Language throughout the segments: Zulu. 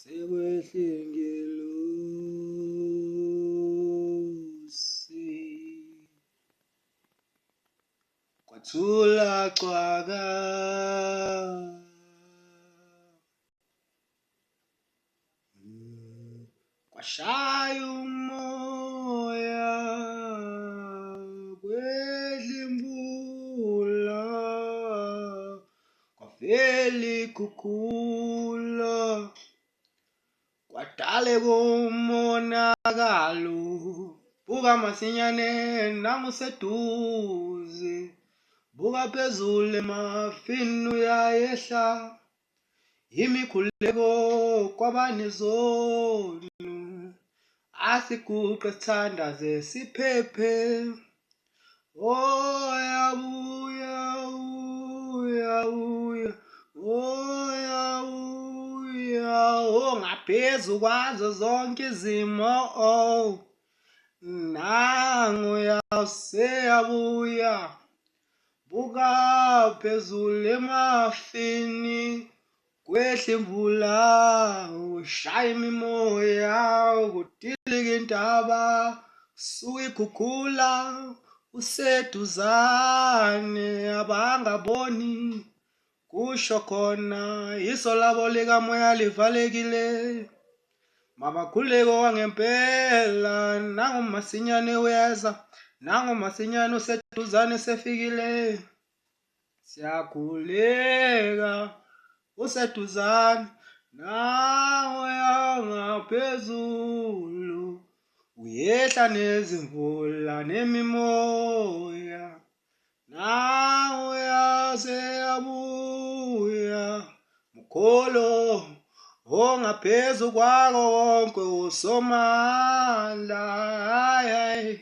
Sekwehle ingelosi kwathula cwaka. Kwashaya umoya kwehla imvula kwavela ikhukhula kwadaleka umonakalo. Buka masinyane nanguseduze, buka phezulu emafini uyayehla. Imikhuleko kwabanezono, asiguqe sithandaze siphephe. Oh yabuya uya uya oh yabuya oh ngaphezu kwazo zonke izimo oh nangu yaseyabuya. Buka phezulu emafini kwehla imvula ushaya imimoya kudilika intaba suka ikhukhula useduzane abangaboni kusho khona iso labo likamoya livalekile. Mabakhuleke okwangempela nangu masinyane uyeza nangu masinyane useduzane sefikile siyakhuleka useduzane nawe yangaphezulu uyehla nezimvula nemimoya Nawe yaseyabuya mkholo ongaphezu kwako konke usomandla hayi hayi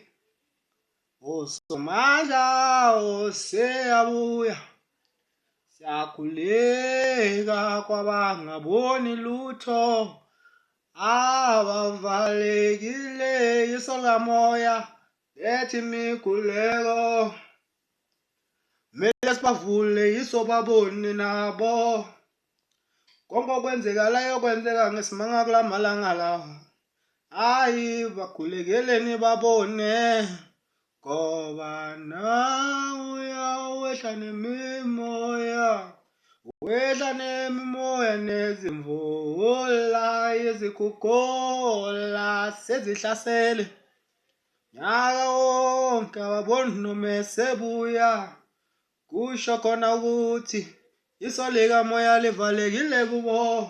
usomandla useyabuya siyakhuleka kwabangaboni lutho abavalekile iso likamoya. Lethi imikhuleko mele sibavule yiso babone nabo konke okwenzekalayo kwenzeka ngesimanga kula malanga lawa. Hayi bakhulekeleni babone ngoba nawe wehla nemimoya wehla nemimoya nezimvula izikhukhula sezihlasele. Nyaka wonke ababoni noma esebuya kusho khona ukuthi iso likamoya livalekile kubo.